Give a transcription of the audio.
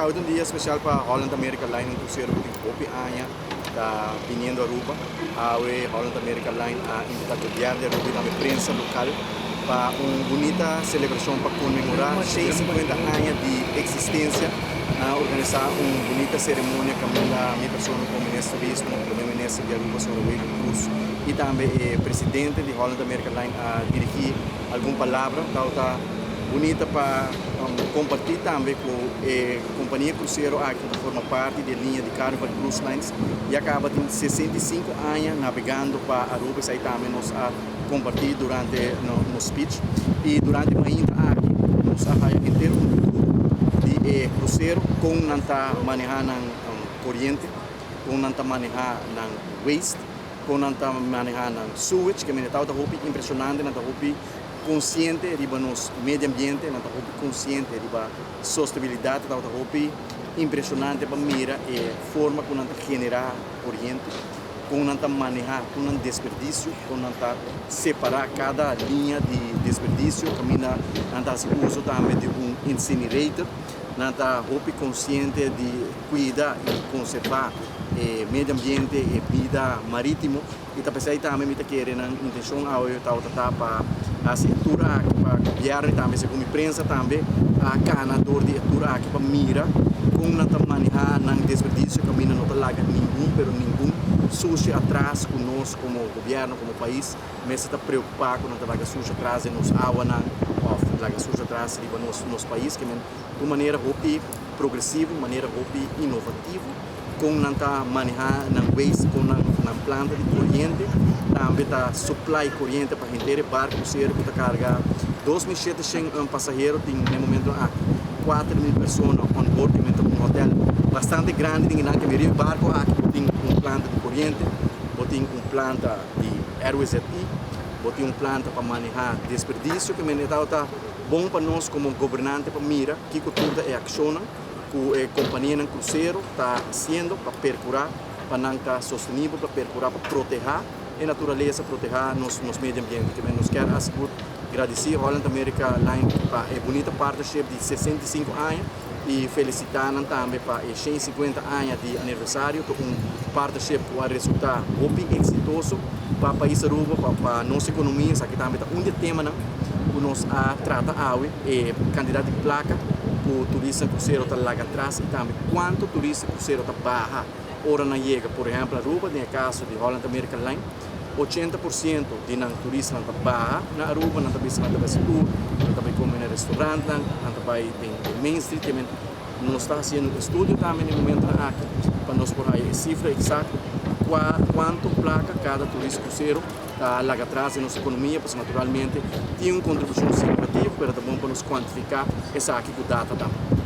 Awe ta un dia special pa Holland America Line, un crucero cu tin hopi aña ta biniendo Aruba. Awe Holland America Line a invita gobierno di Aruba y tambe prensa local pa un bunita celebracion pa conmemora 150 aña di existencia. Nan a organisa un bunita ceremonia caminda mi persona como Minister di Turismo, Prome Minister di Aruba, Sra. Wever Croes, y tambe e presidente di Holland America Line a dirigi algun palabra. Tabata bunita pa comparti tambe cu e compania crucero aki cu ta forma parti di e linea di Carnival Cruise Lines ya caba tin 65 aña navegando pa Aruba. Esai tambe nos a comparti durante nos speech y durante mainta aki nos a haya henter un tour di e crucero, con nan ta maneha nan coriente, con nan ta maneha nan waste, con nan ta maneha nan sewage, cu ta hopi impresionante. Nan ta hopi consciente riba nos medio ambiente, nan ta hopi consciente riba sostenibilidad. Ta hopi impresionante pa mira e forma con nan ta genera coriente, con nan ta maneha cu nan desperdicio, con nan ta separa cada linea di desperdicio, caminda nan ta haci uso tambe di un incinerator. Nan ta hopi consciente di cuida y conserva e medio ambiente y bida maritimo. Y ta pesey tambe mi ta kere nan intencion awe ta pa haci e tour aki pa gobierno y tambe segun mi prensa tambe a cana door di e tour aki pa mira con nan ta maneha nan desperdicio, caminda no ta laga ningun, pero ningun sushi atras, cu nos como gobierno, como pais, mester ta preocupa cu nan ta laga sushi atras den nos awanan of laga sushi atras riba nos pais. Cu di un manera hopi progresivo, manera hopi inovativo, con nan ta maneha nan waste, con nan planta di coriente, tambe ta supply coriente pa henter barco crucero cu ta carga 2.700 pasahero. Tin na momento aki 4.000 persona on board, cu ta un hotel bastante grandi. Tin nan cu barco aki tin un planta di coriente, tin un planta di RWZI, tin un planta pa maneha desperdicio, cu ta bon pa nos como gobernante pa mira kico tur e accion cu e compania crucero ta haciendo pa percura pa nan ta sostenibel, pa percura pa proteha e naturalesa, proteha nos medio ambiente. Cu nos kier asegura gradici Holland America Line pa e bunita partnership di 65 aña y felicita nan tambe pa e 150 aña di aniversario, cu un partnership cu a resulta hopi exitoso pa pais Aruba, pa nos economia. Aki tambe ta un tema cu nos a trata awe, e cantidad di placa cu turista crucero ta laga atras y tambe cuanto turista crucero ta baha ora nan yega, por ehempel, Aruba. Den caso di Holland America Line, 80% di nan turista ta baha na Aruba, nan ta bay nan ta bay tour, nan ta bay come na restaurant, nan ta bay den Main Street. Tambe nos ta haciendo un estudio tambe na e momento aki pa nos por haya e cifra exacto cuanto placa cada turista crucero ta laga atras den nos economia, pues naturalmente tin un contribucion significativo, pero ta bon pa nos cuantifica esaki cu data tambe.